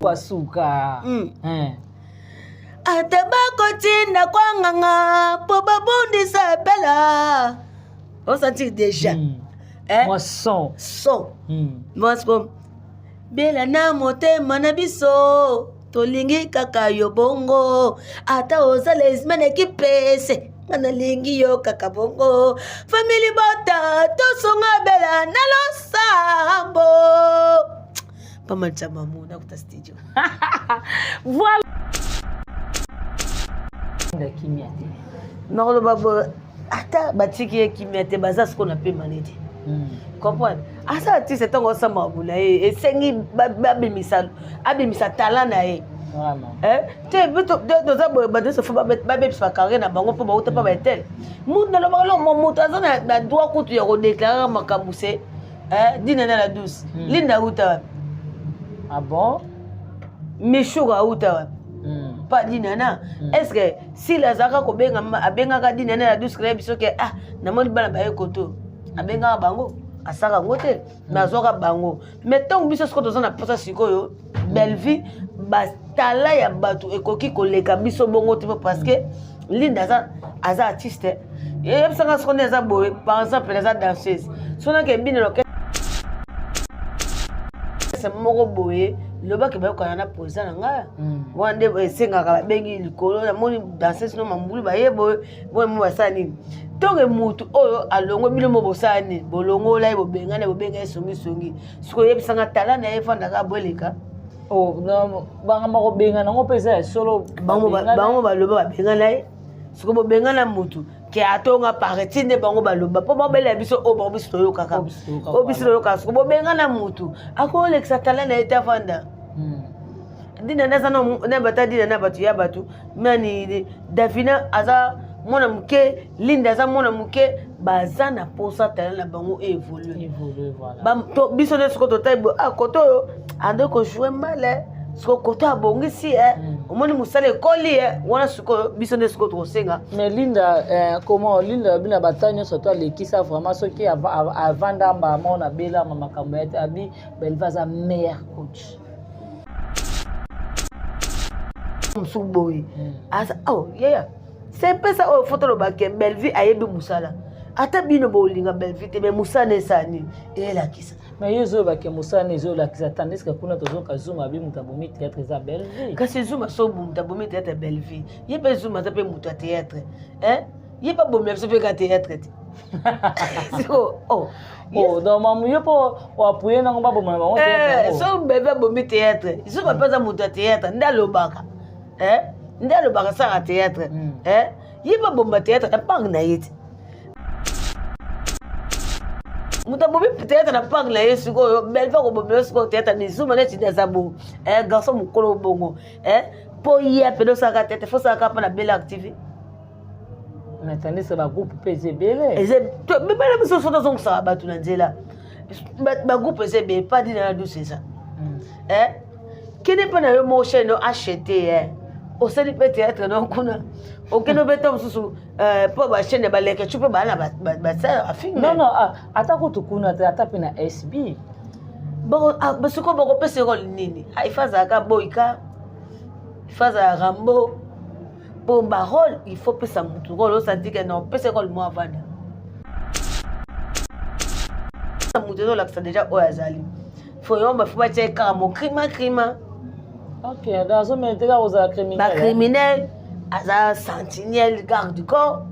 Basuka. Ata bakotinda kwanganga mpo babundisa bela osentir déjà. Eh? Mwa son. Son. Mwa bela na motema na biso tolingi kaka yo bongo, ata oza lesbienne ekipese, nga nalingi yo kaka bongo. Famili bota tosonga bela na losambo. Pamalisa mamu nakuta studio. Voilà. Kimia te. Nakoloba boye, ata batiki ye kimia te, baza sikoyo na pema neti. Comprendre, aza artiste, ntango osala makambo na ye, esengi babimisa, abimisa talent na ye. Te, toza boye, bato nyonso fo babebisa bacarrière na bango mpo bauta mpa baetele. Mutu nalobaka longo, moto aza na droit kutu ya kodéclarer makambo se Dina na la douce. Linda auta wapi? Ah bon? Mishuka auta wapi? Pa Dinana. Est ce que sila azalaka kobenga, abengaka Dinana la douce na biso ke ah, namoni bana baye koto, abengaka bango, asaka yango te, mais azwaka bango. Mais ntango biso sikoyo toza na mposa sikoyo Bellevue, batala ya bato ekoki koleka biso bongo te, parce que Linda aza artiste. Eyebisanga siko nde aza boye, par exemple aza danseuse, so nake ebino orchestre moko boye, lobaki bayokana na président na ngai wana nde esengaka babengi likolo, namoni danseuse no mambulu baye boye boye, mo basala nini? Ntongo mutu oyo alongwe, bino mo bosala nini? Bolongola ye, bobengana, bobenga ye songisongi. Sikoyo oyebisanga tala na ye efandaka boeleka. Oh, bangamba kobengana yango mpe eza ya solo. Bango baloba babengana ye. Sikoyo bobengana mutu ke atonga parti nde bango baloba mpo babelela biso oyo bango biso toyokaka, oyo biso toyokaka. Sikoyo bobengana mutu, akolekisa tala na ye te, avanda. Dina naza na bata dina na bato ya bato nani, Davina aza mwana moke, Linda aza mwana moke, baza na posa tala na bango évolue. Biso nde sikoyo totali boye, ah, kote oyo ande kojouer mal, sikoyo kote abongisi, omoni mosala ekoli wana. Sikoyo biso nde sikoyo tokosenga. Mais Linda, comment Linda bina bata nyonso to alekisa vraiment, soki avanda mbama na belama makambo ya te, abi Belva aza meilleur coach. Mosusu boye aza, oh yeya, c'est mpesa oyo fo tolobake Bellevue ayebi mosala. Ata bino bolinga Bellevue te, mais mosala esala nini? Eyelakisa. Mais yo ezolobake mosala ezolakisa, tandis que kuna tozoka Zuma abi moto abomi théâtre eza Bellevue. Kasi Zuma so moto abomi théâtre Bellevue, ye mpe Zuma aza mpe moto ya théâtre, ye mpe abomela biso mpe ka théâtre te siko oh. Oh, donc mamu yo mpo oappuyer nango baboma na bango. So bebe abomi théâtre, Zuma mpe aza moto ya théâtre nde alobaka, nde alobaka asalaka théâtre, ye mpe abomba théâtre na pange na ye te. Moto abomi théâtre na pange na ye, sikoyo Belve akobomela sikoyo théâtre ni Zuma neti aza bongo, garçon mokolo bongo, mpo ye pene osalaka théâtre, fo osalaka mpo na Belle Active. Mais tandis que bagroupe mpe eza ebele. Ebele, biso so tozongisaka bato na nzela, bagroupe eza ebele, pa dina na douce eza, kende mpe na yo moko chaîne no acheté, osali mpe théâtre no kuna, okende obeta mosusu mpo bachaîne baleke cu mpe baa na basala bafilm. Non, non, ata kutu kuna te, ata mpe na SB. Sikoyo bakopesa role nini? Ifa azalaka boyka, ifa azala Rambo mpo barole. Il faut pesa motu role, osanti ke na opesa role mo avanda, moto ezolakisa déjà oyo azali. Fo yomba, fo batia ye kaka mokrima krima. Ok, donc azomérite kaka kozala criminel. Bacriminel, aza sentinelle, garde du corps.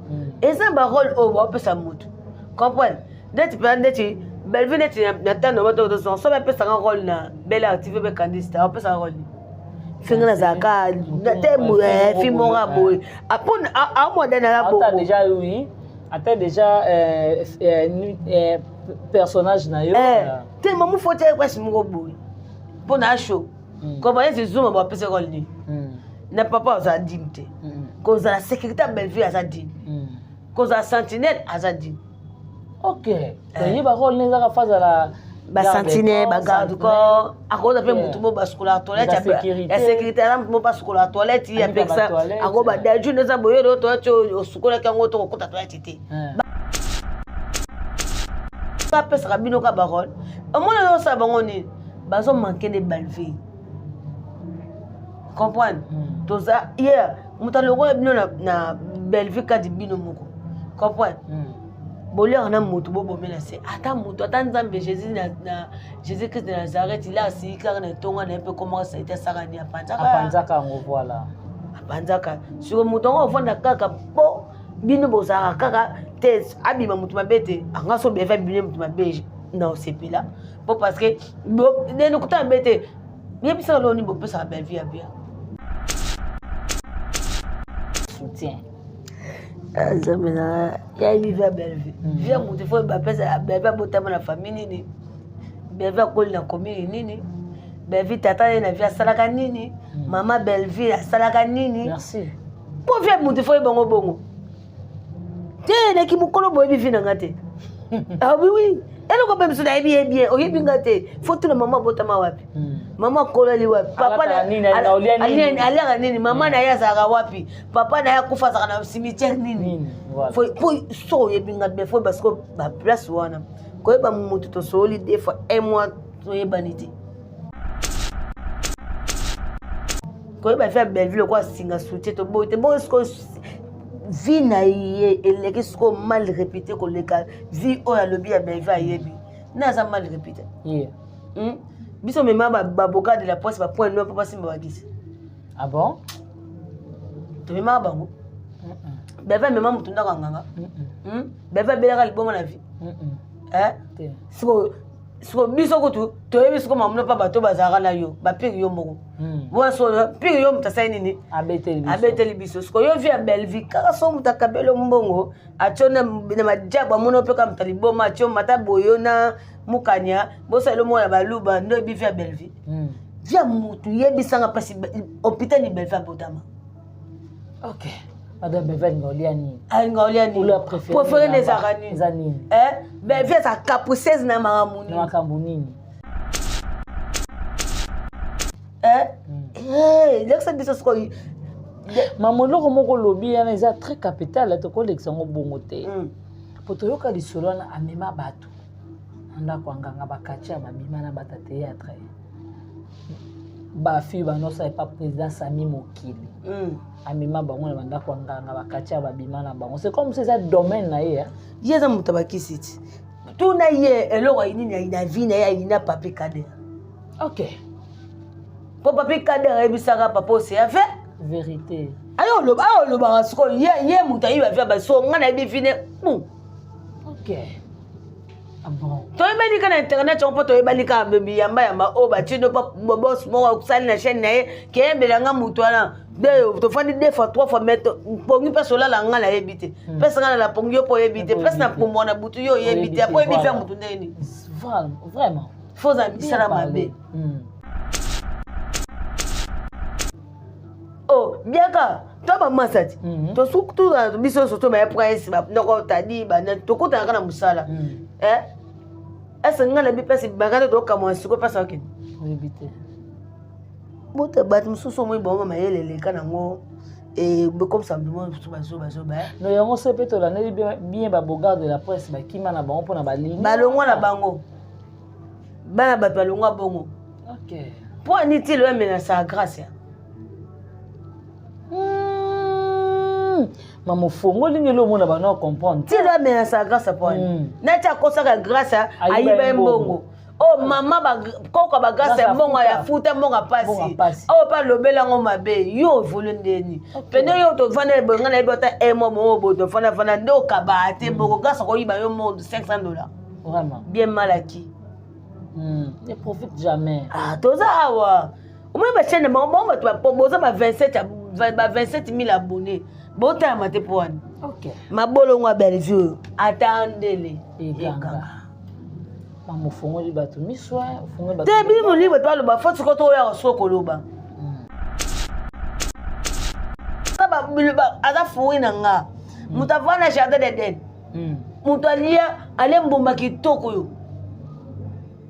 Eza barole oyo baopesa motu, comprendre neti mpenza neti Bellevue, neti na tano bato so bapesanga role na Belle Active mpe Candiste apesanga role fenga nazalaka te fi moko ya boye amwada na bongo. Déjà oui, ata déjà personnage na yo. Te, mamu fo tia kwasi moko boye mpo na asho koba neti Zuma bapesa role nini na papa aza digne te. Kozala sécurité ya Bellevue aza digne, kozala sentinelle aza digne. Ok, toyeba role ne ezaka fa azala. Basentinelle, bagarde corps, akoza mpe motu mo basukolaka toilette ya sécurité, aza motu mo basukolaka toilette ya pekisa, akoba daju nde eza boye, oyo toilette oyo osukolaki yango to kokota toilette te. Bapesaka bino ka barole, omona osala bango nini, bazomanke nde Bellevue. Comprendre? Toza ye moto alongola bino na Bellevue kadi bino moko. Comprendre? Boliaka na moto bobomela se ata moto ata Nzambe Jésus na Jésus Christ de Nazareth ila asili kaka na etonga na ye mpe komaka salite asaka nini apanzaka apanzaka yango voilà apanzaka siko moto yango avanda kaka po bino bozalaka kaka te abima moto mabe te anga so beva bino moto mabe na osepela po parce que nene kuta mabe te yebisaka loni bopesaka Bellevue ya bien soutien. Nzambe na yayebi vie ya Bellevue, vie ya moto fo bapesa Bellevue. Abotama na famille nini? Bellevue akoli na commune nini? Bellevue tata ye na vie asalaka nini? Mama Bellevue asalaka nini? Merci. Mpo vie ya moto fo yebango bongo te. Naki mokolo boyebi vie na nga te. Ah oui oui, eloko mpe biso nayebi ye bien, oyebi nga te. Fo tuna mama abotama wapi, mama akolali wapi, papa aliaka nini, mama na ye azalaka wapi, papa na ye akufa azalaka na cimetière nini. Po so oyebi nga bien, fo parce que baplace wana koyeba motu tosololi deux fois un mois toyebani te. Koyeba vie ya Bellevue lokola singa soutien toboyi te. Bongo sikoyo vie na ye eleki sikoyo mal répété koleka vie oyo alobi ya Bellevue. Ayebi nde aza mal répété. Biso mema baboka de la presse, bapoint noir mpo basimba bakisi. Ah bon? Tomemaka bango. Bellevue amema motu ndako ya nganga. Bellevue abelaka liboma na vie. Sikoyo siko biso kutu toyebi siko mamuno mpa bato bazalaka na yo bapire yo moko wana so pire yo moto asali nini? Abeteli biso. Siko yo vie ya Bellevue kaka so moto akabeli mbongo atio na majabu, amoni mpe kaka moto aliboma atio mata boyo na mokanya bosalelo moko ya baluba nde oyebi vie ya Bellevue. Vie ya motu yebisanga mpasi hôpital ni Bellevue abotama. Ok, madame Bellevue alinga olia nini? Alinga olia nini? Préféré nde ezalaka nini? Eza nini? Bellevue aza capricieuse na makambo nini? Na makambo nini? Lekisa biso sikoyo. Mama, eloko moko olobi wana eza très capital, tokolekisa yango bongo te. Po toyoka lisolo wana, amema bato na ndako ya nganga, bakati ya babima na bato ya théâtre, bafille banosa epa président Sami Mokili. Amema bango na bandako ya nganga, bakati ya babima na bango. C'est comme si eza domaine na ye. Ye eza moto abakisi ti tuna ye eloko nini na vie na ye ayina Papi Kader. Mpo Papi Kader ayebisaka papa Oseya ve vérité. Ayo olobaka sikoyo ye moto ayiba vie baso, ngai nayebi vie ne. Ok, ah bon? Toyebani kaka na internet yango mpo toyebani kaka biyambayamba oyo batino mpo bos moko asali na chaîne na ye keyembelanga motu wana. Tofandi deux fois, trois fois, mais pongi mpasi olala nga nayebi te, mpesi nga nala pongi yo mpo oyebi te, mpesi na pumbwa na butu yo oyebi te, apo oyebi vie ya motu ndenge nini? Vraiment. Fo ozala misala mabe. Oh, biaka to bamasa ti tosuku biso nyonso to baya prince noko tadi tokutanaka na mosala. Ese ngai nayebi mpasi baka te, tokamwa sikoyo mpasi akende. Oyebi te. Bota bato mosusu omoi bango mayele eleka nango bekomisa bimo mosusu bazobazoba. No, yango so mpe tolandeli bien, babogard de la presse bakima na bango mpona balingi. Balongwa na bango, bana bato balongwa bongo. Mpo ani ti lelo amenasaka Grâce. Mama, ofongoli ngeli omona bana comprendre. Ti lelo amenasaka Grâce mpo ani nati akosaka Grâce ayiba ye mbongo. Oyo mama koko bagrâce ya mbongo ya futa mbongo ya pasi oyo mpe alobelango mabe. Yo ovole ndeni pene yo tovanda boye, ngai nayebi ata un mois bongo boye tovanda vanda nde okabaa te bongo Grâce akoyiba yo monde 500 $. Vraiment. Bien mal acquis. Ne profite jamais. Ah, toza awa omoni bachaîne bango bango bato boza ba 27 ba 27 000 abonnés botalama te mpo wani. Mabolongo ya Bellevue oyo ata ndele. Eganga. Mama, ofongoli bato miso, ofongoli bato. Te, bino libre to aloba fo sikoyo toya so koloba aza fruit na nga. Moto avanda na jardin d'Eden, moto alia alia mbuma kitoko oyo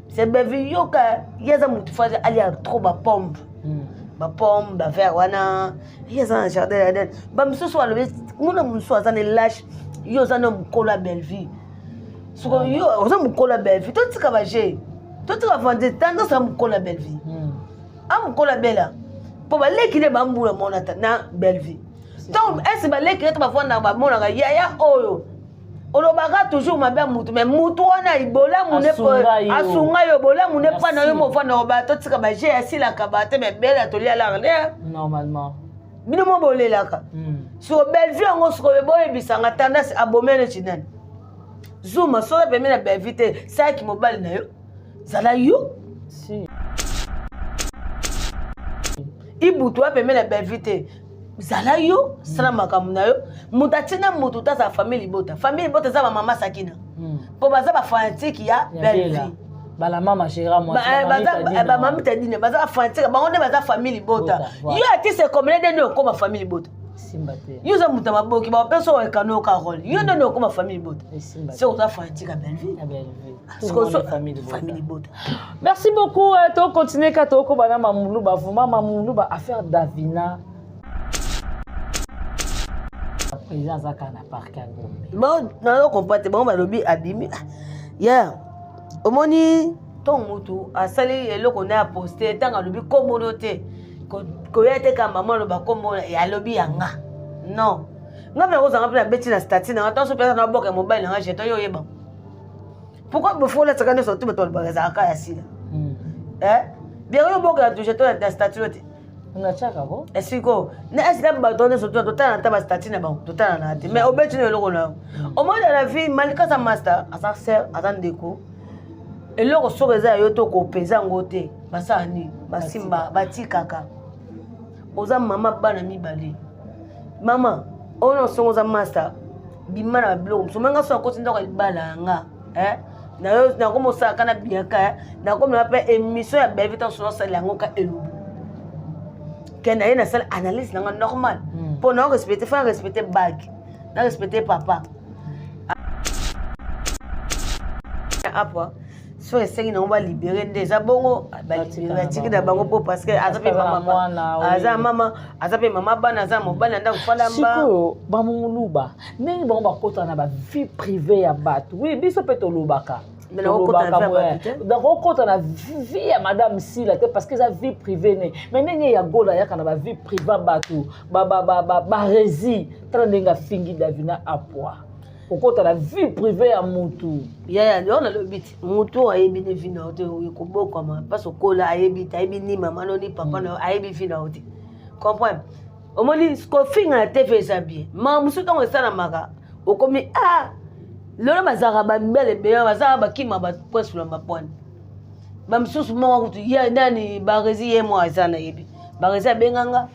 c'est Bellevue. Yoka, ye aza motu fo alia trop bapomme, bapomme bavert wana. Ye aza na jardin d'Eden. Bamisusu balobi mona mosusu aza na lâche. Yo oza na mokolo ya Bellevue, soko yo oza mokolo ya Bellevue, totika baje, totika vande tendance ya mokolo ya Bellevue. A mokolo ya bela. Mpo baleki nde bambula mona na Bellevue. Ntango ese baleki nde bafandaka bamonaka yaya oyo olobaka toujours mabe ya mutu mais mutu wana bolamu ne asunga yo bolamu ne mpa na yo mofanda koba totika baje asilaka ba te mais bela tolialaka nde normalement bino mo bolelaka hmm. siko Bellevue yango sikoyo boyebisanga tendance abomia neti nani zuma soki apemi na Bellevue te salaki mobali na yo zala yo si. Ibutu apemi na Bellevue te zala yo sala makambo na yo moto atinda moto te azala famille libota famille libota eza bamama sakina mpo hmm. baza bafanatike ya Bellevue bamami tadine baza bafanatike bango nde baza famille libota yo artiste comele nde nde okoma famille libota yo oza moto ya maboki bapesa oyo ekano oka role yo nde nde okoma famille libota se oza fanatike ya Bellevue famille libota merci beaucoup euh, tocontinue ka tokoba na mamuluba vraiment mamuluba affaire Davina président aza kaka na parc ya Gombe bon nazo comprendre te bango balobi abimi ya omoni ntongo motu asali eloko na ya poste ntango alobi kombono te koya te kaka mama aloba kombo alobi yanga non nga mpe nakozanga mpe nabeti na statut nanga ntango so mpe aza na boka ya mobali nanga jeton yo oyeba pourquoi bofo olataka nyonso tu bato balobaka ezalaka ya sila hmm. eh? bien oyo boka ya touche to na statut te natiaka ko esiko na esi na bato nyonso tuna totala na ta bastatut na bango totala na te mais obeti no eloko na yo hmm. omoni na vie malika aza master aza sœur aza ndeko eloko soki eza ya yo to kopeza yango te basala nini basimba batikaka oza mama bana mibale mama oyo na songo oza master bima na babiloko mosusu manga so akoti ndako ya libala ya nga eh? nayo nakomi osalaka na biaka eh? nakomi na mpe émission ya Bellevue ntango sono osala yango ka elubu ke na ye nasala analyse nanga normal mpo hmm. na respecte fa respecte bague na respecte papa apwa so esengi nango balibere nde eza bongo batiki na bango mpo parce que aza mpe aza mama aza mpe mama bana aza mobali na ndako falamba sikoyo bamonguluba ndenge bango bakotaka na bavie privée ya bato oui biso mpe tolobaka nakokota na vie ya madame Sila te parce que eza vie privée ne mais ndenge ya Gola ayaka na bavie privée bato baresi tala ndenge afingi Davina apoi kokota na vie privée ya mutu yaya yo nalobi ti mutu oyo ayebi ne vie na yo te okobokwama mpasi okola ayebi te ayebi ni mama no ni papa na yo ayebi vie na yo te comprendre omoni kofinga na tv eza bien mama mosusu ntango esalamaka okomi a ah, lelo bazalaka bamibale ebele bazalaka bakima bapoisula mapwani bamisusu moko kutu ye nani baresi ye moko aza nayebi baresi abenganga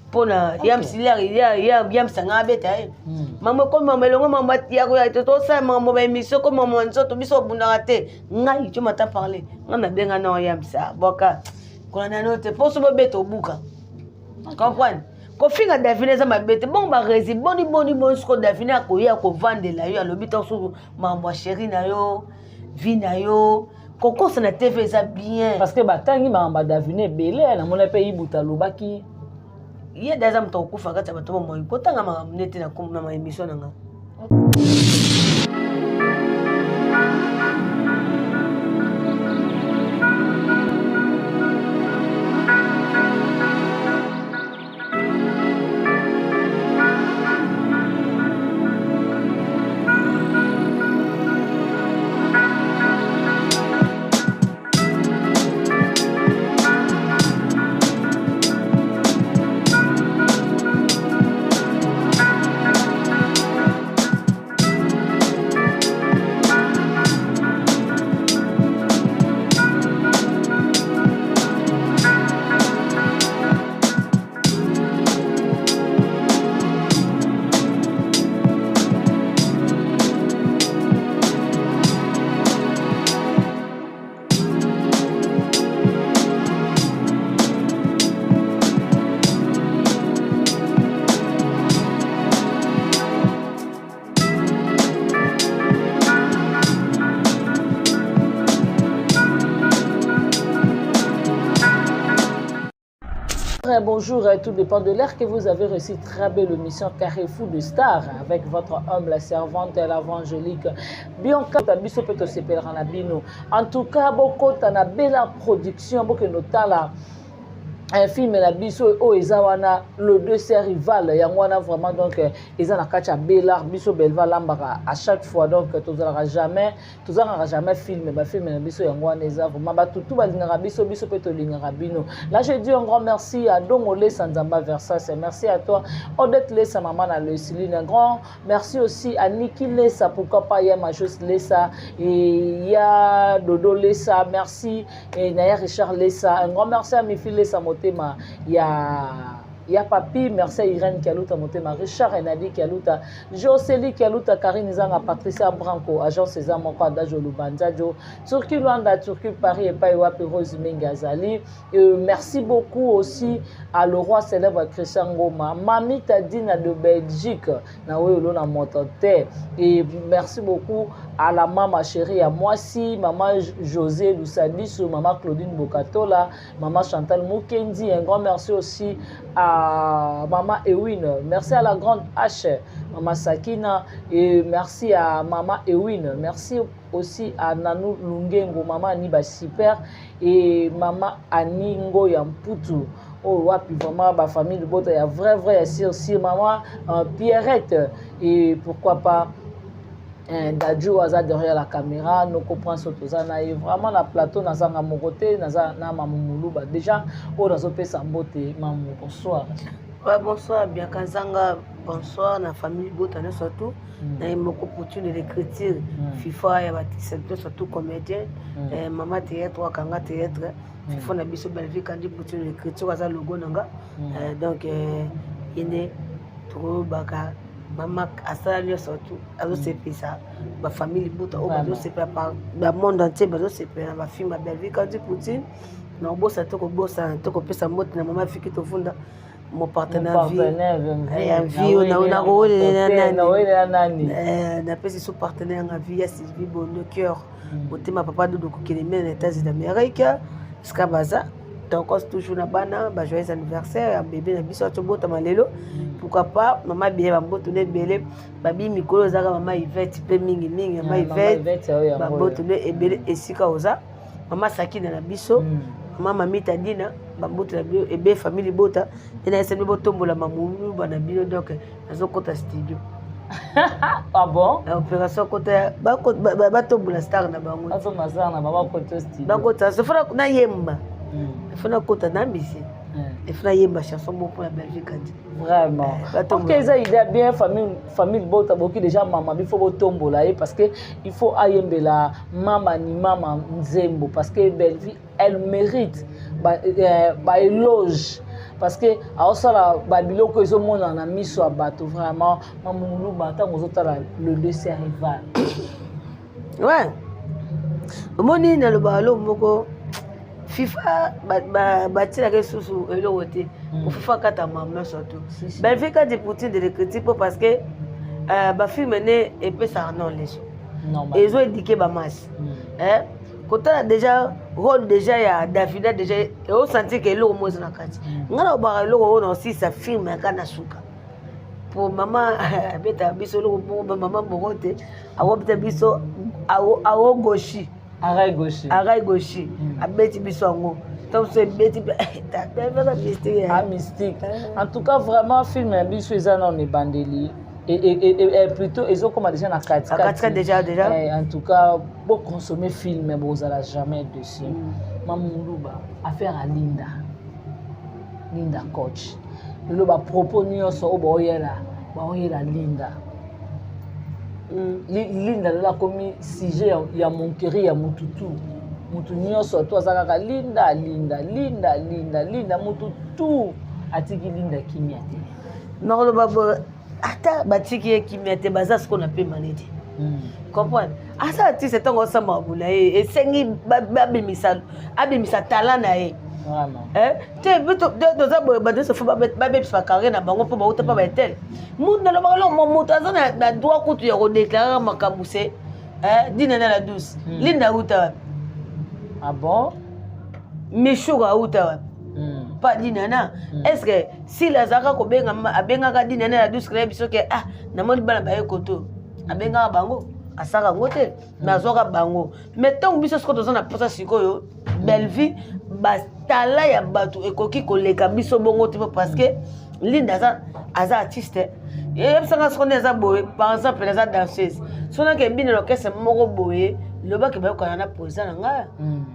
mpona ya msiliare ya msanga abeta ye hmm. mama ekomi mama elongo mama ya tosala makambo ba émission komi mama nzoto biso obundaka te ngai tu mata parle ngai nabenga nao ya msa bwaka kolanda no te mpo so bobeta obuka comprendre kofinga Davina eza mabe te bongo baresi boni boni boni soko Davina akoya kovandela yo alobi ntango soki makambo ya chéri na yo vie na yo kokosa na tv eza bien parce que batangi makambo ya Davina ebele namona mpe Ibuta alobaki ye da aza moto akokufa kati ya bato bomoi kotanga makambo nde te na ma émission na nga. Bonjour, tout dépend de l'heure que vous avez reçu très belle émission Carrefour de Star avec votre humble servante l'évangélique Bianca biso pe tosepelaka na bino. En tout cas, bokota na Bella Production bokende otala. Un film na biso oyo eza wana, le deux sœurs rival, yango wana vraiment. Donc eza na kati ya Belar. Biso Belva alambaka à chaque fois, donc tozalaka jamais, tozangaka jamais film. Bafilm na biso yango wana eza vraiment. Bato tu balingaka biso, biso mpe tolingaka bino. Là, je dis un grand merci à Dongo Lesa Nzamba Versas, merci à toi Odette Lesa, mama na Lesiline. Un grand merci aussi à Niki Lesa, pourquoi pas ya Majos Lesa et ya Dodo Lesa, merci, et Naya Richard Lesa. Un grand merci à Mifi Lesa, motema ya papi. Merci à Irène Kialuta, motema Richard Enadi Kialuta, Joseli Kialuta, Karine Zanga, Patricia Branco, agence eza moko, Adajo Lubanzajo, Turquie Luanda, Turquie Paris, epai wapi Rose Mengi azali. Merci beaucoup aussi à le roi célèbre Christian Ngoma, Mami Tadina de Belgique, na oyo olona moto te. Et merci beaucoup à la mama chérie ya mwasi, mama José Lusadisu, mama Claudine Bokatola, mama Chantal Mukendi. Un grand merci aussi à mama Ewin, merci à la grande H, mama Sakina, et merci à mama Ewin, merci aussi à Nanou Lungengo, mama Aniba Super et mama Ani Ngoya Mputu oyo wapi. Vraiment, bafamille libota ya vrai vrai, ya sir sir, mama Pierrette et pourquoi pas Dadju aza derrière la caméra, noko Prince oyo toza na ye vraiment na plateau. Nazanga moko te, naza na Mamu Moluba déjà oyo nazopesa mbote. Mamu, bonsoir. Ouais, bonsoir Bianca Zanga, bonsoir na famille bota nyonso tout, na ye moko Poutine de l'écriture, FIFA ya batisa nyonso tout, comédien, mama théâtre akanga théâtre, FIFA na biso Bellevue Kandi, Poutine de l'écriture aza logo na nga. Donc ye nde tokoyobaka mama asala nyonso tu, azosepesa bafamille libota oyo bazosepela, bamonde entier bazosepela na bafilm ya Bellevue Kandi Poutine. Na kobosa te, kobosana te kopesa mbote na mama Fiki Tofunda, mon partenaire vie ya vie oyo nakowelela nani. Napesi so partenaire nga vie ya Sylvie Bondo Cœur, motema papa Dodo kokende mene na États-Unis d'Amérique, esika baza tokos toujours na bana. Ba joyeux anniversaire ya bébé na biso atobotama lelo. Pourquoi pas mama Biye, bamboto na ebele babi mikolo ezaka mama Ivete mpe mingimingi mama Ivete, bamboto na ebele esika oza, mama Sakina na biso, mama Mamita Dina, bamboto na bino ebe, famille libota nde nayesami botombola mamuluba na bino. Donc nazokɔta studio. Ah bon? Na opération kota batombola star na bango. Bakota fo nayemba, fo nakota na misi, efo nayemba chanson moko mpona Belgique Andi. Vraiment, ok, eza idée bien. Famille libota boki déjà mama il faut botombola ye parce que il faut ayembela mama ni mama nzembo, parce que Bellevue, elle mérite baéloge, parce que aosala babiloko ezomonana na miso ya bato. Vraiment, Mamuluba, ntango ozotala le deux rival. Ouais, omoni, nalobaka lo moko FIFA batielaka lisusu eloko te. Ofifa kata mama nyonso to Bellevue Kati Poutine de l'écriture, mpo parce que bafilm ne epesaka non leso, ezoéduquer bamasi. Kotala déjà rôle déjà ya Davida, déjà eosentir ke eloko moko eza na kati. Ngai na kobaka eloko oyo na osisa film yaka na suka po mama abetaka biso eloko moko, mama moko te akobeta biso awogoshi. Arai goshi. Arai goshi, abeti biso yango to biso ebeti tabevaka mystique. Ah, mystique. En tout cas, vraiment, film ya biso eza nano ebandeli, et plutôt ezokoma déjà na katikati déjà déjà. En tout cas, boconsommer film, bozala jamais dessus. Mamuluba, affaire ya Linda, Linda coach, lelo bapropos nyonso oyo baoyela Linda. Linda lelo akomi sujet ya moquerie ya mutu tu, mutu nyonso to aza kaka Linda, Linda, Linda, Linda, Linda. Mutu tu atiki Linda kimia te. Nakoloba boye, ata batiki ye kimia te, baza sikoyo na pema neti comprendre. Aza artiste, ntango osamba na ye, esengi babimisa, abimisa talent na ye. Te, toza boye, bato nyonso fo babebisa bacarrière na bango mpo bauta mpa baetel. Mutu nalobaka lo, moto aza na droit kutu ya kodéclarer makambo se Dina na la douce. Linda auta wapi? Ah bon? Mishuka auta wapi? Pa Dinana. Est ce que sila azalaka kobenga, abengaka Dinana la douce, na biso ke ah, namoni bana baye koto, abengaka bango, asalaka yango te, mais azwaka bango. Mais ntango biso sikoyo toza na mposa sikoyo Bellevue. Tala ya bato ekoki koleka biso bongo te, parce que Linda aza artiste. Eyebisanga soko nde aza boye. Par exemple, aza danseuse, so nake ebina na orchestre moko boye, lobaki bayokana na président na ngai.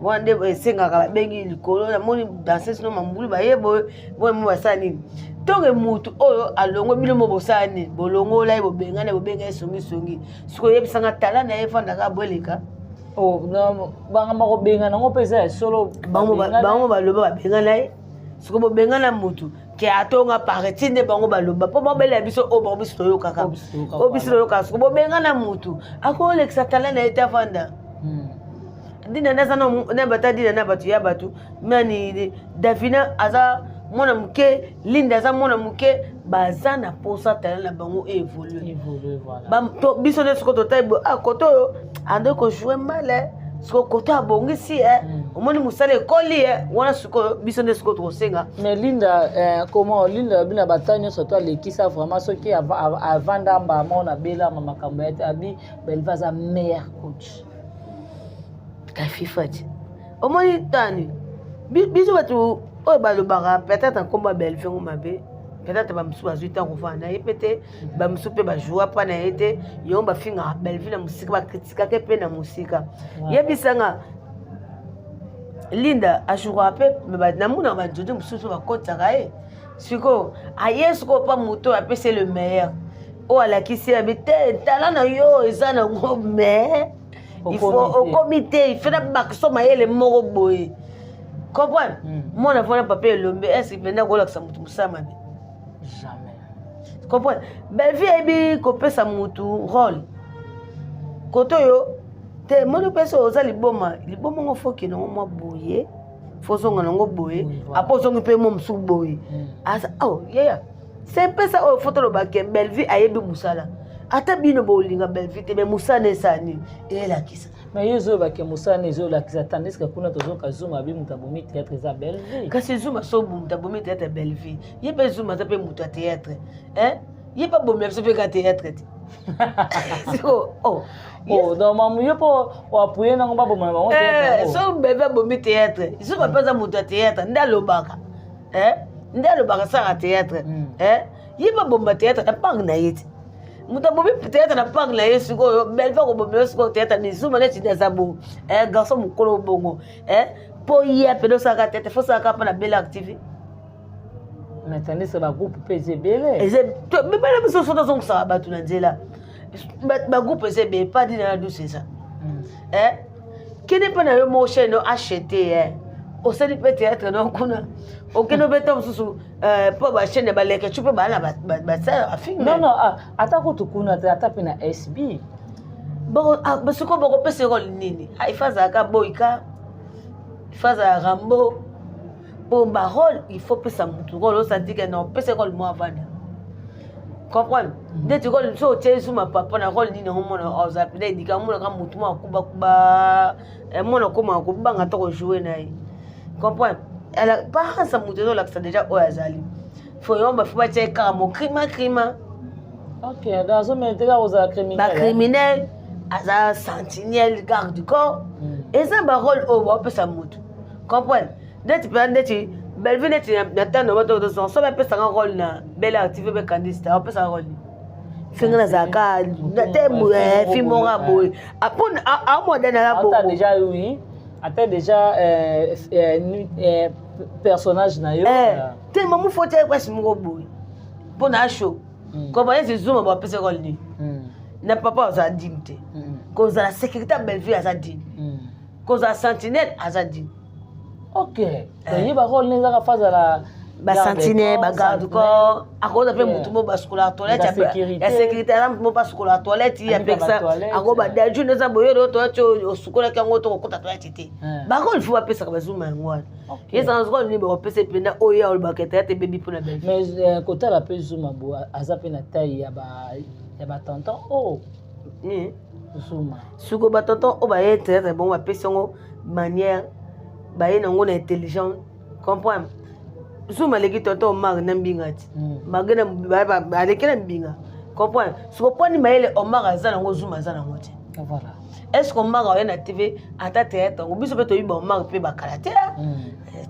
Wana nde esengaka babengi likolo, namoni danseuse no mambulu baye boye boye, mo basala nini? Ntongo mutu oyo alongwe, bino mo bosala nini? Bolongola ye, bobengana, bobenga ye songisongi. Sikoyo oyebisanga, tala na ye efandaka boeleka. Oh, bangamba kobengana yango mpe eza ya solo. Bango baloba babengana ye. Sikoyo bobengana mutu ke atonga parti nde bango baloba, mpo babelela biso oyo bango biso toyokaka, oyo biso toyokaka. Sikoyo bobengana mutu, akolekisa tala na ye te, avanda. Dina nde aza na bato, dina na bato ya bato nani. Davina aza mwana moke, Linda aza mwana moke, baza na posa tala na bango évolue. Biso nde sikoyo totali boye, ah, kote oyo ande kojouer mal, sikoyo kote abongisi, omoni mosala ekoli wana. Sikoyo biso nde sikoyo tokosenga. Mais Linda, comment Linda bina bata nyonso to alekisa vraiment, soki avanda mbama na belama makambo ya te, abi Belva aza meilleur coach. Kafifa ti omoni tani biso bato oyo balobaka peut-être nkombo ya Belve ngo mabe, peut-être bamosusu bazwi ntango kovanda na ye mpe te, bamosusu mpe bajoua mpa na ye te, yango bafingaka Belve na mosika, bakritikaka mpe na mosika. Yebisanga, Linda ajouaka mpe, namonaka banzoto mosusu bakotisaka ye. Sikoyo aye sikoyo mpa moto oyo apesi le meilleur, oyo alakisi ye abi te, tala na yo eza nango, mais il faut okomi te, il faut na bakso mayele moko boye, comprendre? Mwana fana papa Elombe, est-ce mpenza kolakisa motu mosala mabe? Jamais. Comprendre, Belvi ayebi kopesa motu rôle. Kote oyo te, moni mpesa oza liboma, liboma ngo faut okende ngo mwa boye, faut ozonga nango boye, apo ozongi mpe mwa mosusu boye. Aza oh yeya, c'est mpesa oyo faut tolobake Belvi ayebi mosala. Ata bino bolinga Belvi te, mais mosala esala nini? Eyelakisa. Mais yo ozoyebake mosala ezolakisa, tandis que kuna tozoka Zuma abi moto abomi théâtre eza Belvi. Kasi Zuma so moto abomi théâtre Belvi, ye mpe Zuma aza mpe moto ya théâtre, ye mpe abomela biso mpe ka théâtre te. Siko oh. Oh, donc mamu yo mpo oapuye nango baboma bango. So Belvi abomi théâtre, Zuma mpe aza moto ya théâtre, nde alobaka, nde alobaka asalaka théâtre, ye mpe abomba théâtre na pange na ye te. Moto abomi théâtre na pange na ye, sikoyo Belvi akobomela sikoyo théâtre ni Zuma neti nde aza bongo, garçon mokolo bongo, mpo ye pene osalaka théâtre, faut osalaka mpo na Belle Active. Mais tandis que bagroupe mpe eza ebele. Bebele biso so tozongisaka bato na nzela, bagroupe eza ebele, pa dina na douce eza. Kende mpe na yo moko chaîne no acheté, osali mpe théâtre no kuna, okende obeta mosusu mpo bachaîne baleke cu mpe baa na basala bafilm. Non, non, ata kutu kuna te, ata mpe na SB. Sikoyo bakopesa rôle nini? Il faut azalaka boyika, il faut azala Rambo, mpo barôle il faut pesa motu rôle osanti ke na opesa rôle mo avanda, comprendre? Ndeti rôle so otie Zuma papa na rôle nini yango, mona ozala mpena edika, omonaka motu mo akubakuba, mona okomaka kobanga to kojouer na ye, comprendre? Parence moto ezolakisa déjà oyo azali fo yango, bafo batia ye kaka mokrima krima. Ok, donc azomene te kaka kozala criminel. Bacriminel, aza sentinelle, garde du corps, eza barôle oyo baopesa motu, comprendre? Neti mpenza neti Belvi, neti na tano bato so bapesanga rôle na Belle Active mpe Kandista, bapesanga rôle fenga nazalaka te fi moko ya boye amodene aza bongo déjà. Oui, ata déjà personnage na yo. Te, mamu fo tia kwasi moko boye mpo na asho koba esi Zuma bapesa rôle nini na papa aza digne te. Kozala sécurité ya Bellevue aza digne, kozala sentinelle aza digne. Ok, toyeba rôle nde ezaka fa azala. Basentinelle, bagarde corps, akoza mpe motu mo basukolaka toilette ya sécurité, aza motu mo basukolaka toilette, apekisa ako badaju nde eza boye, oyo toilette osukolaki yango to kokota toilette te. Barôle faut bapesaka bazuma yango wana, ezanga rôle nini bakopesa mpenza oyo ya olobaka théâtre ebebi mpona Belvi? Mais kotala mpe Zuma bo aza mpe na taille ya batonton o Zuma. Sikoyo batonton oyo baye théâtre bongo, bapesi yango manière baye nango na intelligent, comprendre? Zuma aleki tonton Omar na mbinga ti malgré aleki na mbinga, comprendre? Siko pwani mayele Omar aza nango, Zuma aza nango te. Voilà. Est ce que Omar oya na TV ata théâtre yango, biso mpe toyebi baOmar mpe bakala te.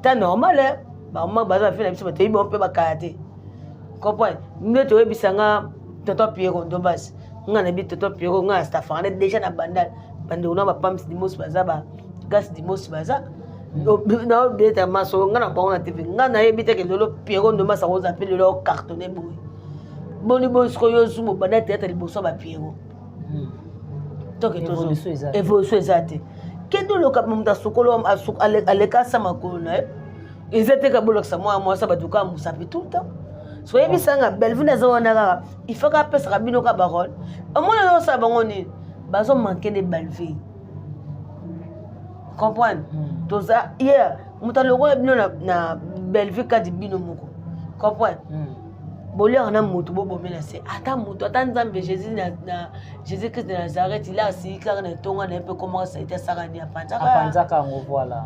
C'est normal, baOmar baza bafe na biso, toyebi bango mpe bakala te. Comprendre nde toyebisanga tonton Pierro Ndombasi. Nga na bi tonton Pierro, nga na stafaka déjà na Bandal, bandeko na bapams Dimosi baza, ba gas Dimosi baza naobeta masolo nga na bango na TV. Nga nayebi teke lelo Pierro Ndombasi akoza mpe lelo aocartonne boye. Boni boni sikoyo yo zuma obanda théâtre liboso ya baPierro, toke évolution eza te. Kende oloka moto asukolo, aleka asa makolo na ye, eza te ka bolakisa mwana mwasi bato kaka mosapi tout le temps. So oyebisanga Bellevue aza wana kaka, il faut apesaka bino ka barole. Omona azosala bango nini, bazomanke nde Bellevue. Comprendre, toza ye moto alongola bino na Bellevue kati bino moko. Comprendre, boliaka na motu, bobomela se ata motu, ata Nzambe Jésus na Jésus Christ de Nazareth, ila asili kaka na etonga na ye mpe komaka saite, asaka nini? Apanzaka. Apanzaka yango, voilà.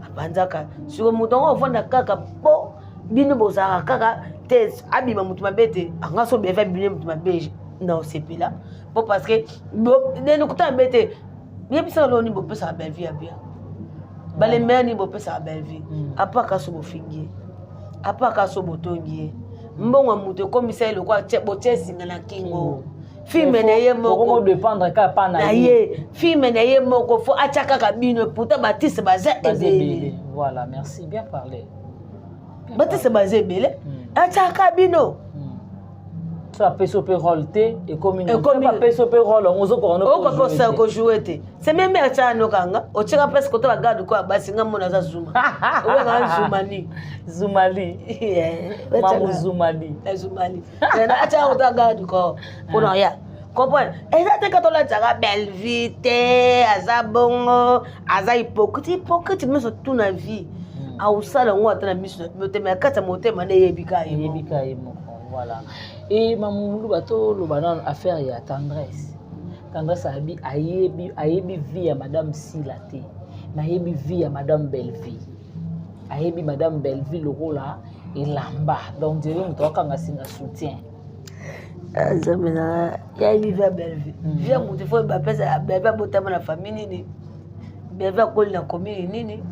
Apanzaka. Siko moto yango ovanda kaka mpo bino bozalaka kaka te, abima motu mabe te. Anga so beva bino motu mabe na osepela mpo parce que nene kuta mabe te. Yebisaka loni bopesaka Bellevue ya bien, balembeya nini bopesaka Bellevue? Apaka so bofingi ye, apaka so botongi ye, mbongo ya moto ekomisa ye lokola botia esinga na kingo. Film na ye moko dépendre kaka pa na ye, film na ye moko, faut atya kaka bino. Pourtant baartiste baza ebele. Voilà, merci, bien parlé. Baartiste baza ebele, atyaka bino. So apesi yo mpe rôle te, ekomi apesi yo mpe rôle yango, ozokoka. Okokosa kojouer te. Se meme atyaka nokanga otyaka place kota bagarde ko ya basi. Nga mona aza zuma, obengaka Zumani. Zumali, mamu Zumali. Zumali atyaka kota garde ko mpona ya comprendre. Eza te kaka tolatiaka Bellevue te, aza bongo, aza hypocrite. Hypocrite nyonso tu na vie awusala yango ata na miso na bino te, mais kati ya motema nde eyebi ka ye. Eyebi ka ye moko, voilà. E Mamuluba, toloba nano affaire ya Tendresse. Tendresse ayebi, ayebi, ayebi vie ya madame Sila te, mais ayebi vie ya madame Bellevue. Ayebi madame Bellevue lokola elamba, donc dire moto akanga singa soutien. Nzambe na yayebi vie ya Bellevue. Vie ya moto, faut bapesa Bellevue abotama na famille nini, Bellevue akoli na commune nini,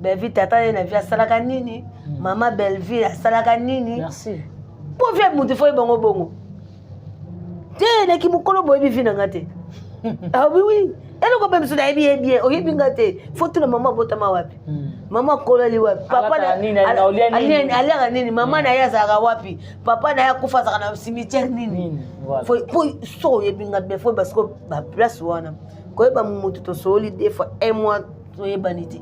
Bellevue tata ye na vie asalaka nini, mama Bellevue asalaka nini. Merci. Mpo vie ya moto, faut yebango bongo te. Naki mokolo boyebi vie na nga te. Ah oui, oui, eloko mpe mosusu nayebi ye bien, oyebi nga te. Faut tuna mama abotama wapi, mama akolali wapi, papa aliaka nini, mama na ye azalaka wapi, papa na ye akufa azalaka na cimetière nini. Po so oyebi nga bien, faut parce que baplace wana koyeba motu tosoli deux fois un mois, toyebani te.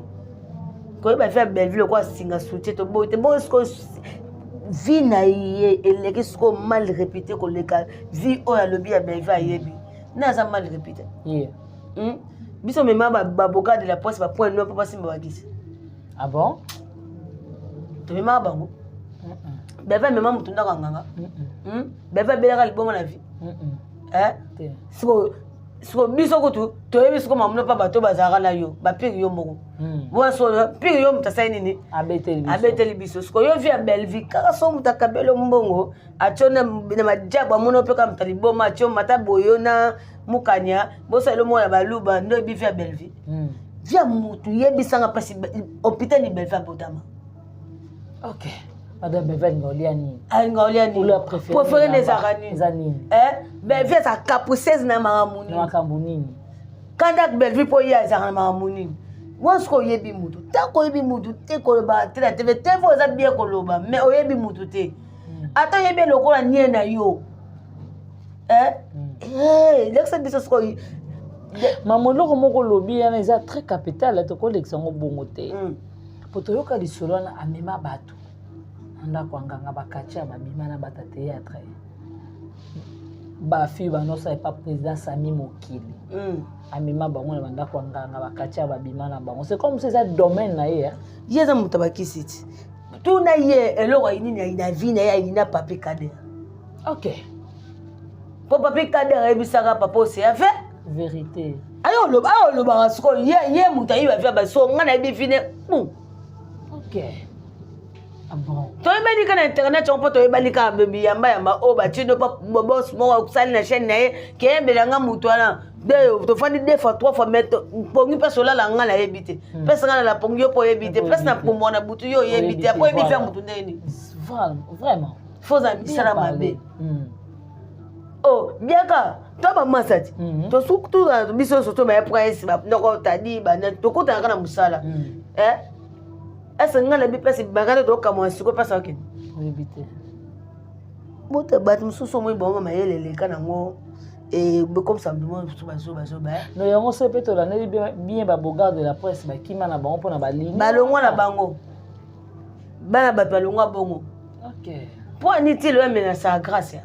Koyeba vie ya Bellevue lokola singa soutien, toboyi te bongo. Sikoyo vie na ye eleki sikoyo mal répété koleka vie oyo alobi ya Bellevue. Ayebi nde aza mal répété. Biso mema baboka de la presse, bapoint noir mpo basimba bakisi. Ah bon? Tomemaka bango. Bellevue amema motu ndako ya nganga. Bellevue abelaka libongo na vie. Sikoyo, siko biso kutu toyebi siko mamuno mpa bato bazalaka na yo bapire yo moko wana pire yo moto asali nini? Abeteli biso. Siko yo vie ya Bellevue kaka so moto akabeli mbongo, atio na majabu, amoni mpe kaka moto aliboma, atio mata boyo na mokanya, bosalelo moko ya baluba nde oyebi vie ya Bellevue. Vie ya motu, yebisanga mpasi hôpital ni Bellevue abotama. Ok, madame Bellevue alinga olia nini? Alinga olia nini? Préféré nde ezalaka nini? Eza nini? Bellevue aza capricieuse na makambo nini? Na makambo nini? Kanda Bellevue mpo ye azalaka na makambo nini wana? Soki oyebi mutu, ntango oyebi mutu te, koloba te na TV. TV eza bien koloba, mais oyebi mutu te. Ata oyebi lokola nie na yo, lekisa biso sikoyo. Mama, eloko moko olobi wana eza très capital, tokolekisa yango bongo te. Po toyoka lisolo wana, amema bato na ndako ya nganga, bakatia, babima na bato ya théâtre, bafille banosala epa président Sami Mokili. Amema bango na bandako ya nganga, bakatia, babima na bango. C'est comme si eza domaine na ye. Ye eza moto abakisi ti tuna ye eloko ayini na vie na ye, ayina Papi Kader. Mpo Papi Kader ayebisaka papa Oseya ve Vérité. Ayo oloba, ayo olobaka sikoyo ye moto ayiba vie baso, nga nayebi vie ne bu. Ok, ah bon. Toyebani kaka na internet yango, mpo toyebani kaka biyamba yamba oyo batino mpo bos moko asali na chaîne na ye keyembelanga moto wana. De tofandi deux fois, trois fois, mais pongi mpasi olala, nga nayebi te. Mpesi nga nala pongi, yo mpo oyebi te. Mpesi na pombwa na butu, yo oyebi te. Apo oyebi mpe motu ndenge nini? Vraiment. Fo ozala misala mabe. Oh, biaka to bamasa ti tosutu biso nyonso to baya prince noko tadi tokutanaka na mosala. Ese ngai nayebi mpasi bakata tokamwa sikoyo mpasi akende. Oyebi te. Bota bato mosusu omoi bango mayele eleka nango comme ça mosusu bazobazoba. No, yango so mpe tolandeli bien, babeau-gars de la presse bakima na bango mpona balingi. Balongwa na bango, bana bato balongwa bongo. Mpo ani ti lelo amenasa Grâce.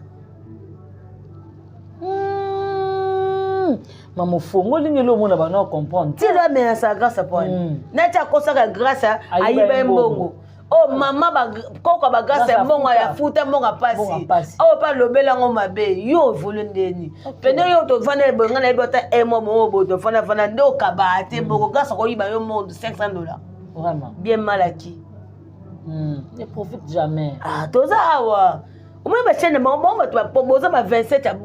Mama, ofongoli ngeli, omona bana comprendre. Ti lelo amenasa Grâce mpo ani nati akosaka Grâce, ayiba ye mbongo. Oyo oh, mama koko bagrâce ya mbongo ya futa, mbongo ya pasi oyo mpe alobeli yango mabe. Yo evole ndeni pene yo tovanda boye, ngai nayebi ata un mois bongo boye tovandavanda nde okabaa te bongo Grâce akoyiba yo monde 500 $. Vraiment. Bien mal acquis. Ne profite jamais. Ah, toza awa, omoni bachaîne bango bango bato boza ba 27,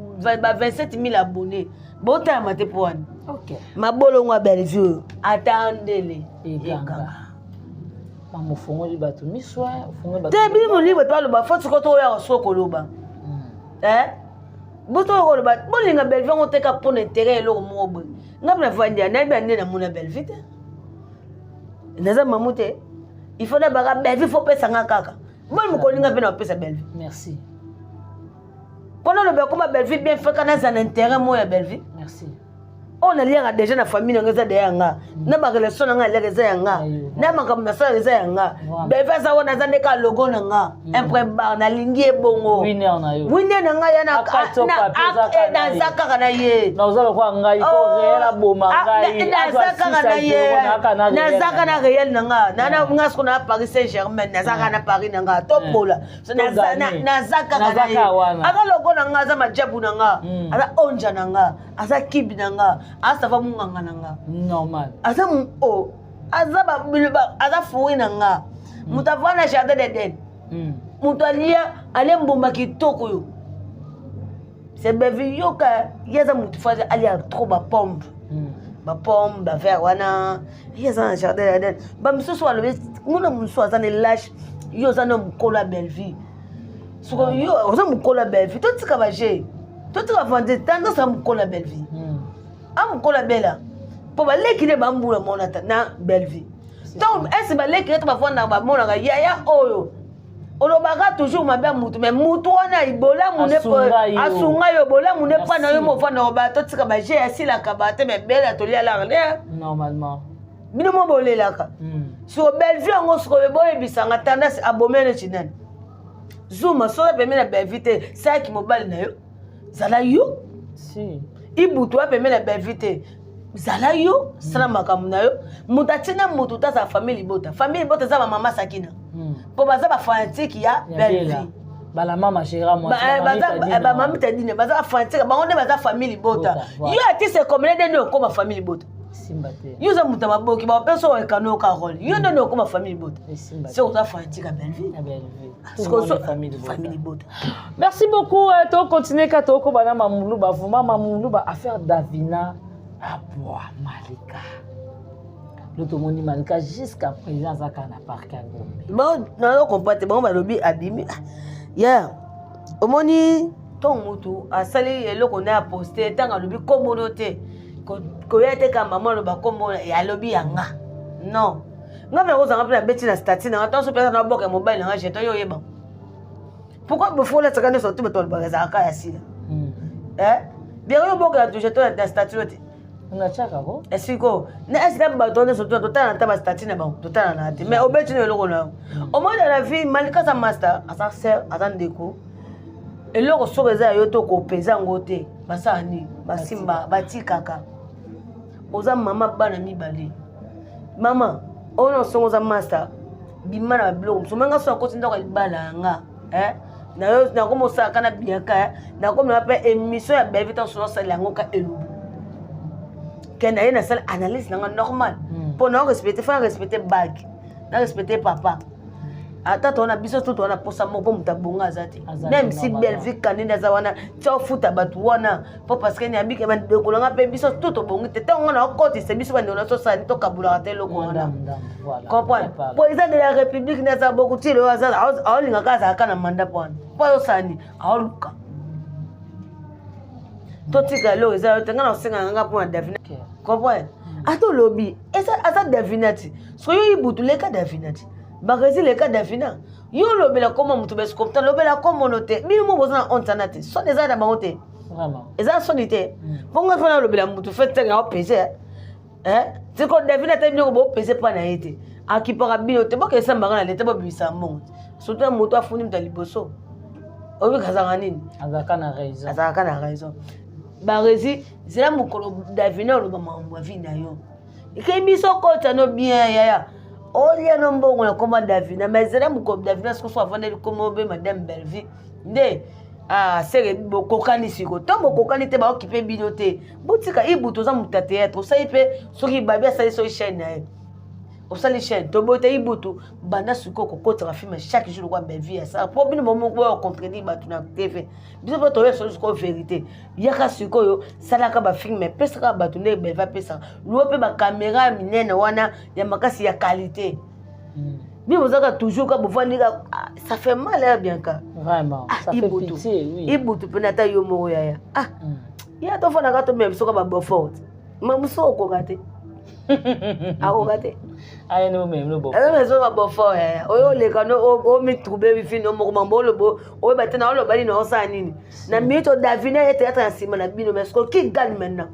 ba 27 000 abonnés, botalama te mpo wana. Mabolongo ya Bellevue oyo ata ndele. Eganga. Mama, ofongoli bato miso, ofongoli bato. Te, bino libre to aloba fo sikoyo toya so koloba boto oyo koloba bolinga Bellevue yango teka mpona intérêt eloko moko boye. Nga mpe navandi ya nayebi ya nde namona Bellevue te, naza mamu te. Il faut nabaka Bellevue, faut pesanga kaka boni mokolinga mpe na bapesa Bellevue. Merci. Mpona oloba ekoma Bellevue bien feka naza na intérêt moko ya Bellevue. Merci. Oyo naliaka déjà na famille nango eza deya yanga, na barelation na nga aliaka eza yanga, na makambo nasalaka eza yanga. Bellevue aza wana, aza nde ka logo na nga, un point barre. Nalingi ye bongo. Winner na yo. Winner na ngai ya naza kaka na ye. Naza lokola ngai ko réel aboma ngai. Naza kaka na ye, naza kaka na réel na nga. Nga siko na Paris Saint Germain, naza kaka na Paris na nga, topola naza kaka na ye. Aza logo na nga, aza majabu na nga, aza onja na nga, aza kibi na nga, aza munganga na nga. Normal. Aza o aza aza fruit na nga. Moto avanda na jardin d'Eden, moto alia alia mbuma kitoko oyo c'est Bellevue. Yoka, ye aza motu fo alia trop bapomme, bapomme bavert wana. Ye aza na jardin d'Eden. Bamisusu balobi mona mosusu aza na lâche. Yo oza na mokolo ya Bellevue, soko yo oza mokolo ya Bellevue, totika baje, totika vande tendance ya mokolo ya Bellevue. A mokolo ya Bela mpo baleki nde bambula mona na Bellevue. Ntango ese baleki nde to bavandaka, bamonaka yaya oyo olobaka toujours mabe ya mutu, mais mutu wana bolamu ne asunga yo, bolamu ne mpa na yo movanda oba. Totika baje asilaka ba te, mais Bela tolialaka ne. Normalement. Bino mo bolelaka siko Bellevue yango. Sikoyo boyebisanga tendance abomia neti nani? Zuma soki apemi na Bellevue te, salaki mobali na yo, zala yo. Si. Ibutu apemi na Bellevue te, zala yo, sala makambo na yo. Moto atina motu te azala famille libota. Famille libota eza bamama Sakina mpo baza bafanatike ya Bellevue. Bala mama chéra. Bamami Tadine baza bafanatike, bango nde baza famille libota. Yo artiste comédien nde nde okoma famille libota? Simba te. Yo oza moto ya maboki, bapesa oyo ekano oka role, yo nde nde okoma famille libota? Se oza fanatique ya Bellevue. Famille libota. Merci beaucoup. Tocontinue ka tokoba na Mamuluba. Vraiment, Mamuluba, affaire Davina Abwa Malika, lo tomoni Malika jusqu'à présent aza kaka na parc ya Gombe. Bon, nazo comprendre te. Bango balobi abimi ya omoni ntongo motu asali eloko na ya poste, ntango alobi kombono te, koya te ka mama aloba kombo, alobi yanga non. Nga mpe nakozanga mpe nabeti na statut nanga ntango so mpe na boka ya mobali nanga jeton. Yo oyeba pourquoi bofolasaka nyonso te, bato balobaka ezalaka ya sila bien. Oyo boka ya jeton na statut te. Natiaka ko. Esiko na esi na bato nyonso totala na ta bastatut na bango, totala na te, mais obeti no eloko na yo. Omoni na vie, Malika aza master, aza sœur, aza ndeko. Eloko soki eza ya yo to kopeza yango te, basala nini? Basimba, batikaka. Oza mama bana mibale, mama oyo na songo, oza master, bima na babiloko mosusu. Manga so akoti ndako ya libala yanga nakomi osalaka na biaka, nakomi na mpe émission ya Bellevue. Ntango so nasala yango ka elubu ke na ye, nasala analyse nanga normal mpo na respecte, fa na respecte bag, na respecte papa. Ata towana biso to towana posa moko mpo moto abonga aza te, même si Bellevue Kanini aza wana, tia ofuta bato wana mpo parce que nayabike bandeko nanga mpe biso to tobongi te. Ntango wana okotisa biso bandeko na tosala tokabulaka te eloko wana, comprendre? Président de la République nde aza boku ti lelo aolingaka azalaka na mandat mpo wana mpo azosala nini, aoluka totika eloko eza yo te. Ngai na osengaka nga mpo na Davina, comprendre? Ata olobi aza Davina ti soki yo Ibutu leka Davina ti Baresi leka Davina, yo olobela koma moto besikomta lobela komono te. Bino mo boza na honte ana te, soni eza na bango te, eza soni te. Mpo ngai fana olobela motu fe tenge aopese tiko Davina te, bino bopese mpa na ye te, akipaka bino te. Bokesa mbanga na leta, bobimisa mbongo te, surtout ya moto afundi moto ya liboso oyebi kazalaka nini. Azalaka na raison. Azalaka na raison. Baresi, zela mokolo Davina oloba makambo ya vie na yo, ekei biso kota no bien yaya, olia no mbongo na koma Davina. Mais zela mokolo Davina sikoso avandeli koma obe madame Bellevue nde, ah, seke bokokani siko to bokokani te, baokipe bino te. Botika Ibutu, oza moto ya théâtre, osali mpe soki babi asali soki chaîne na ye, osali chaîne toboyi te. Ibutu, banda sikoyo kokotaka film chaque jour lokwa Bellevue asala, mpo bino bomoko boya contredire bato na TV. Biso mpo toya solo sikoyo vérité. Yaka sikoyo, salaka bafilm, epesaka bato nde Bellevue apesaka luo mpe bacaméra ya minene wana ya makasi ya qualité. Bino bozalaka toujours ka bovandi ka, ça fait mal ya Bianca. Vraiment, ah, ça fait pitié, oui. Ibutu mpena ata yo moko yaya, ah, ya tofandaka tomema biso ka babofort, ma mosu okoka te, akoka te. Ayezo babofort yaya, oyo oleka no omitrouble wifi no moko mambo olobo oyeba te na oloba nini, osala nini na minute. Davina ye théâtre na nsima na bino, mais siko qui gagne maintenant?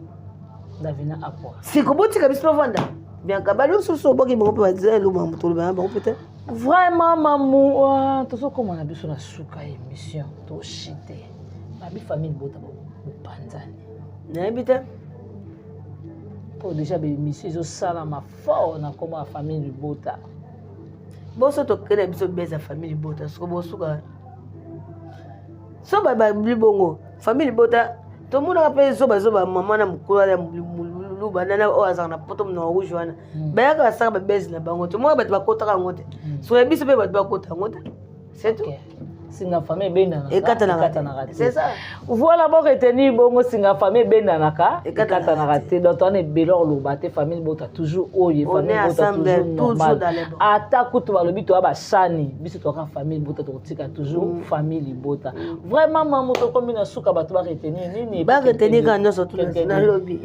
Davina apwa. Siko botika biso tovanda. Bianca, balo mosusu oboki bango mpe bazela eloko moto oloba na bango mpe te. Vraiment mamu, tozokóma na biso na suka ya émission, toshite babi famille bota bopanzani. Nayebi te. Mpo déjà baémission ezosalama fort na nkombo ya famille libota. Boso tokende na biso beza famille libota, siko bosuka so babli bongo famille libota. Tomonaka mpe zobazoba mama na mokolo ya moluba nana oyo azalaka na poto na rouge wana, bayaka basaka babese na bango. Tomonaka bato bakotaka yango te, soki biso mpe bato bakota yango te, c'est tout. Singa famille ebendanaka. Ekatanaka te, c'est ça. Voilà, bo retenir bongo, singa famille ebendanaka, ekatanaka te. Donc towana ebele oloba te, famille bota toujours oyo, famille bota toujours normal. Ata kutu balobi toya basani, biso toyaka famille bota, tokotika toujours famille libota. Vraiment mamu, tokomi na suka, bato baretenir nini? Baretenir kaka nyonso nalobi.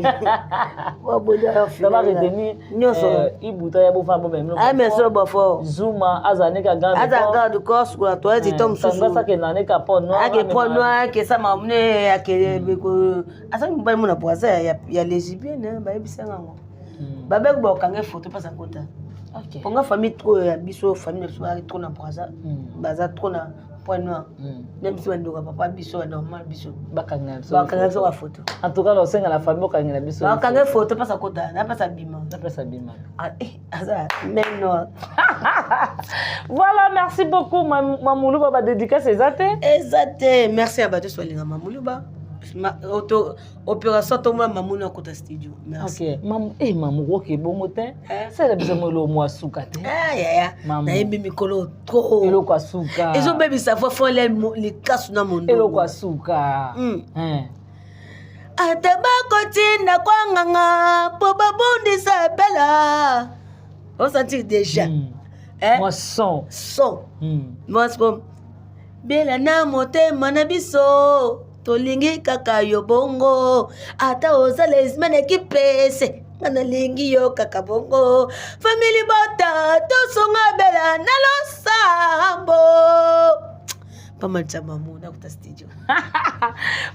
Baretenir nyonso. Ibuta ya bofana bomemlo. Ameso bofort. Zuma azala neka garde, aza garde corps, sukola toilette to mosusu. Akenda neka po noir. Ake po noir, akesa mamune, ake azali mobali mona po aza ya lesbienne, bayebisanga yango. Babeki bakanga photo mpasa kota ponga famille trop ya biso, famille na biso bazalaki trop na Braza, baza trop na Point Noir, na biso bandoka papa biso ya normal, biso bakanga biso bafoto. En tout cas naosenga na famille okangela biso. Bakanga photo mpasa kota, napasa bima. Napesa bima. Aza même noir. Voilà, merci beaucoup Mamuluba. Badédicace eza te? Eza te. Merci ya bato nyonso balinga Mamuluba. Opération tomona mamuni akota studio. Merci. Ok mamu, eh, mamu oke bongo te, sala biso mo eloko mwa suka te. Yaya, nayembi mikolo trop. Eloko ya suka. Ezobebisa fo fole likasu na mondo. Eloko ya suka. Ata bakotinda kwanganga mpo babundisa bela, osentir déjà. Mwa son. Son. Mwa bela na motema na biso, tolingi kaka yo bongo, ata oza lesbienne ekipese, nga nalingi yo kaka bongo. Famille bota, tosonga bela na losambo. Pamatisa mamu nakuta studio.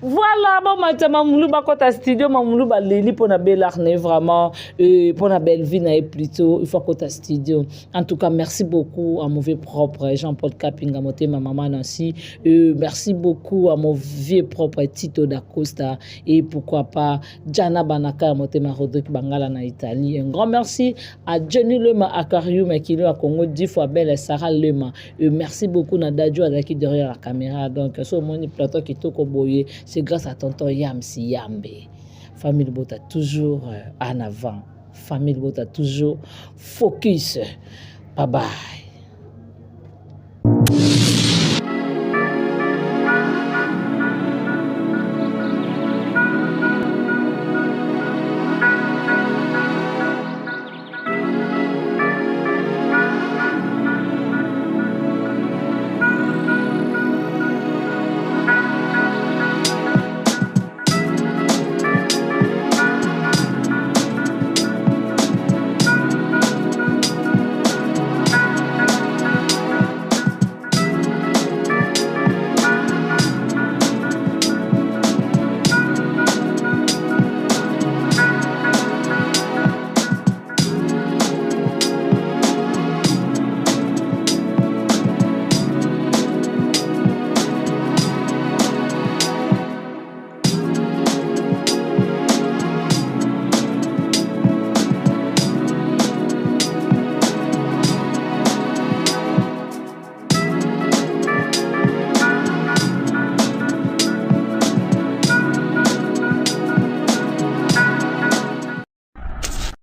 Voilà, bomatisa Mamulu bakota studio. Mamulu baleli mpona Belar na ye vraiment, mpona Bellevue na ye plutôt, il faut akota studio. En tout cas, merci beaucoup à mon vieux propre Jean-Paul Kapinga Motema, maman Nancy, merci beaucoup à mon vieux propre Tito Dacosta et pourquoi pas Jana Banaka Motema, Rodrigue Bangala na Italie. Un grand merci à Jenny Lema Akarium Kilo à Congo, 10 fois belle Sarah Lema, merci beaucoup na Dadjo azalaki derrière la caméra. Donc so omoni plateau kitoko boye, c'est grâce à tonton Yamsi Yambe. Famille Bota toujours en avant, famille Bota toujours focus. Bye bye.